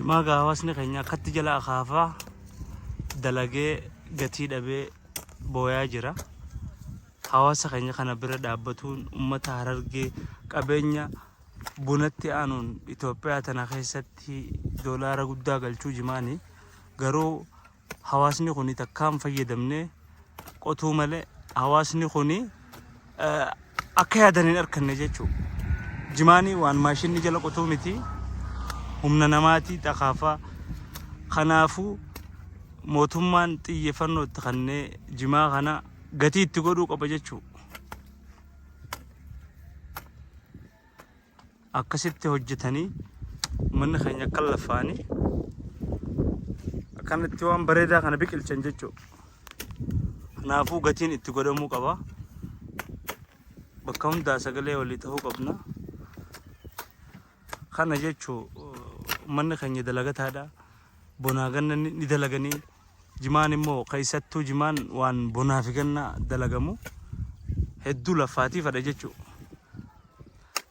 Jimaa gaa hawaasni keenya akkatti jala akaafaa dalagee gatii dhabee booyaa jira. Hawaasa keenya kana bira dhaabbatuun uummata Harargee qabeenya bunatti aanuun Itoophiyaa tana keessatti doolaara guddaa galchuu jimaani. Garuu hawaasni kuni takkaa hin fayyadamne qotuu malee hawaasni kuni akka yaadan hin arkanne jechuudha. Jimaanii waan maashinni jala qotuu miti humna namaatii xakaafaa. Kanaafuu mootummaan xiyyeeffannoo itti kennee jimaa kana gatii itti godhuu qaba jechuudha. Akkasitti hojjetanii uummanni keenya akka laffaanii akkanatti waan bareedaa kana biqilchan jechuudha. Kanaafuu gatiin itti godhamuu qaba. Bakka hundaa sagalee walii ta'uu qabna. Kana jechuun uummanni keenya dalagataadha. Bonaa ganna ni dalaganii. Jimaan immoo keessattuu jimaan waan bonaa fi ganna dalagamu hedduu laffaatii fadha jechuudha.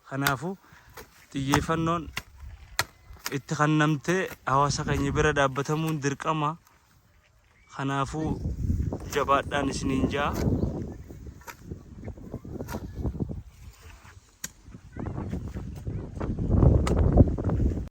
Kanaafuu xiyyeeffannoon itti kannamtee hawaasa keenya bira dhaabbatamuun dirqama. Kanaafuu jabaadhaan isiniin ja'a.